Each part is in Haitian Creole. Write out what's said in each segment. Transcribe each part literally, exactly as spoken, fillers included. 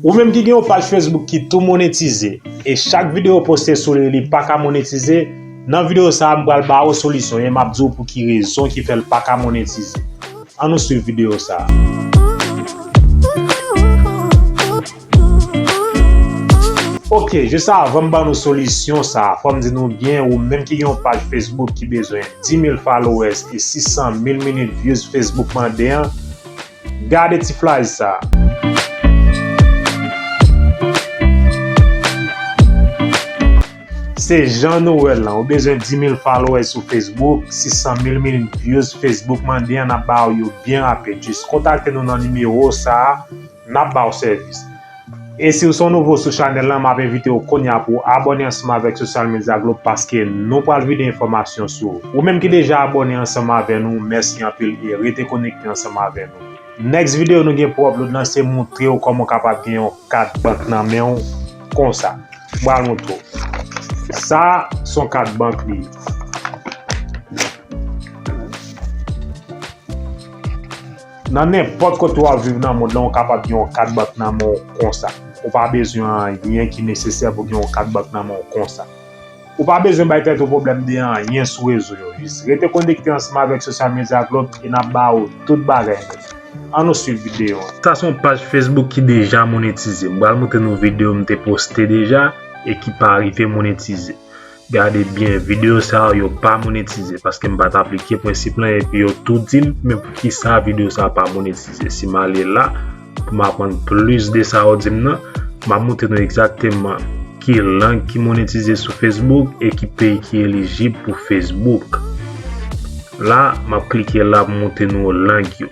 Ou menm ki gen yon paj Facebook ki tou monetize, e chak videyo w poste sou li, li pa ka monetize, nan videyo sa a, m pral ba ou solisyon e m ap di w pou ki rezon ki fè l pa ka monetize. Ann nou swiv videyo sa a. Ok, jis avan m ban nou solisyon sa a, fò m di nou byen, ou menm ki gen yon paj Facebook ki bezwen dis mil followers e sis san mil minit views Facebook mande an, gade ti flash sa a. Se jan nou wè l lan, ou bezwen dis mil followers sou Facebook, sis san mil minit views Facebook mande an, n ap ba w yo byen rapid. Jis kontakte nou nan nimewo sa a, n ap ba w sèvis. E si w se yon nouvo sou chanèl lan, m ap envite w kounye a pou w abòne ansanm avèk Social Media Globe paske nou pral vide enfòmasyon sou ou. Ou menm ki deja abòne ansanm avè nou, mèsi anpil e rete konekte ansanm avè nou. Next videyo nou gen pou upload lan se montre w kòman w kapab gen yon kat bank nan men w konsa. M pral montre w. Sa, se yon kat bank li ye. Nan nenpòt kote w ap viv nan mond lan, ou kapab gen yon kat bank nan men w konsa. Ou pa bezwen anyen ki nesesè pou gen yon kat bank nan men w konsa. Ou pa bezwen bay tèt ou pwoblèm de anyen sou rezo yo. Jis rete konekte ansanm avèk Social Media Globe e n ap ba ou tout bagay nèt. Ann nou swiv videyo an. Sa se yon paj Facebook ki deja monetize. M pral montre nou videyo m te poste deja e ki pa rive monetize. Gade byen, videyo sa yo, yo pa monetize paske m pa t aplike prensip lan epi yo tou di m, men poukisa videyo sa pa monetize? Si m ale la, pou m aprann plis de sa yo di m nan, m ap montre nou egzakteman ki lang ki monetize sou Facebook e ki peyi ki elijib pou Facebook. La, m ap klike la pou montre nou lang yo.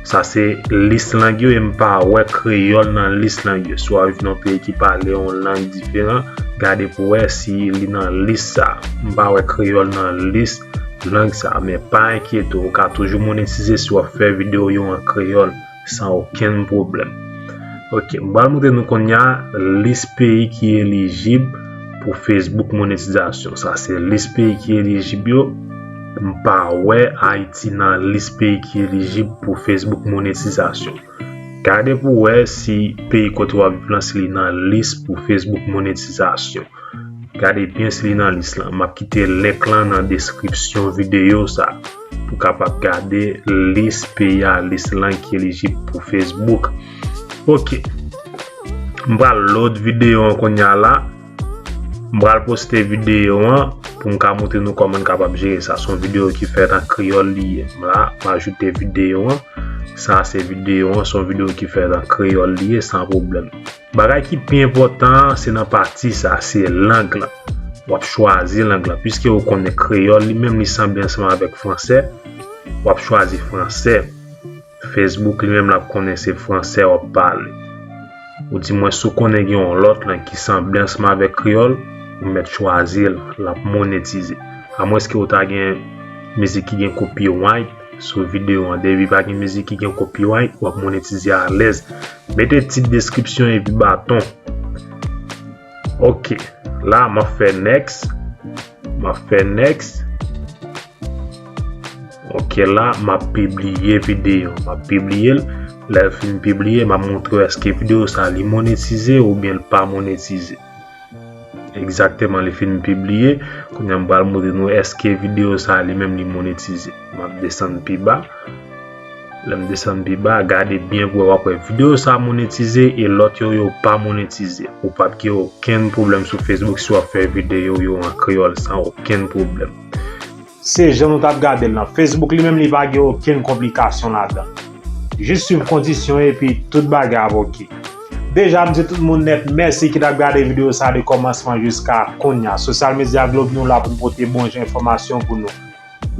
Sa se lis lang yo e m pa wè kreyòl nan lis lang yo. Si w ap viv nan yon peyi ki pale yon lang diferan, gade pou w wè si li nan lis sa. M pa wè kreyòl nan lis lang sa, men pa enkyete w, ou ka toujou monetize si w ap fè videyo yo an kreyòl san okenn pwoblèm. Ok, m pral montre nou kounye a lis peyi ki elijib pou Facebook monetizasyon. Sa se lis peyi ki elijib yo. M pa wè Ayiti nan lis peyi ki elijib pou Facebook monetizasyon. Gade pou w wè si peyi kote w ap viv lan, si li nan lis pou Facebook monetizasyon. Gade byen si li nan lis lan. M ap kite link lan nan deskripsyon videyo sa pou w kapab gade lis peyi a, lis lang ki elijib pou Facebook. Ok. M pral load videyo an kounye a la. M pral poste videyo an pou m ka montre nou kòman n kapab jere sa. Se yon videyo ki fèt an kreyòl li ye. La, m ajoute videyo an. Sa se videyo an, se yon videyo ki fèt an kreyòl li ye, san pwoblèm. Bagay ki pi enpòtan an, se nan pati sa, se lang lan. W ap chwazi lang lan. Piske ou konnen kreyòl, li menm li sanble ansanm avèk fransè, w ap chwazi fransè. Facebook li menm l ap konnen se fransè w ap pale. Ou di mwen si w konnen gen yon lòt lang ki sanble ansanm avèk kreyòl, ou mèt chwazi l, l ap monetize. Amwenske w ta gen mizik ki gen copyright sou videyo an. Depi pa gen mizik ki gen copyright, w ap monetize alèz. Mete tit, deskripsyon epi baton. Ok, la m ap fè next. M ap fè next. Ok, la, m ap pibliye videyo. M ap pibliye l. Lè l fin pibliye, m ap montre w èske videyo sa li monetize oubyen l pa monetize. Egzakteman, li fin pibliye. Kounye a, m pral montre nou èske videyo sa li menm li monetize. M ap desann pi ba. Lè m desann pi ba, gade byen pou w wè, w ap wè videyo sa monetize e lòt yo, yo pa monetize. Ou p ap gen okenn pwoblèm sou Facebook si w ap fè videyo yo an kreyòl san okenn pwoblèm. Se jan nou t ap gade l lan. Facebook li menm li pa gen okenn konplikasyon ladan. Jis swiv kondisyon yo epi tout bagay ap ok. Deja m di tout moun nèt mèsi ki t ap gade videyo sa de kòmansman jiska kounye a. Social Media Globe nou la pou n pote bon jan enfòmasyon pou nou.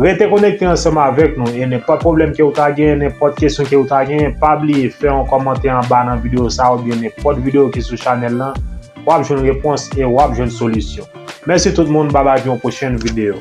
Rete konekte ansanm avèk nou e nenpòt pwoblèm ke w ta genyen, nenpòt kesyon ke w ta genyen, pa bliye fè yon kòmantè anba nan videyo sa oubyen nenpòt videyo ki sou chanèl lan, w ap jwenn repons e w ap jwenn solisyon. Mèsi tout moun, babay pou yon pwochèn videyo.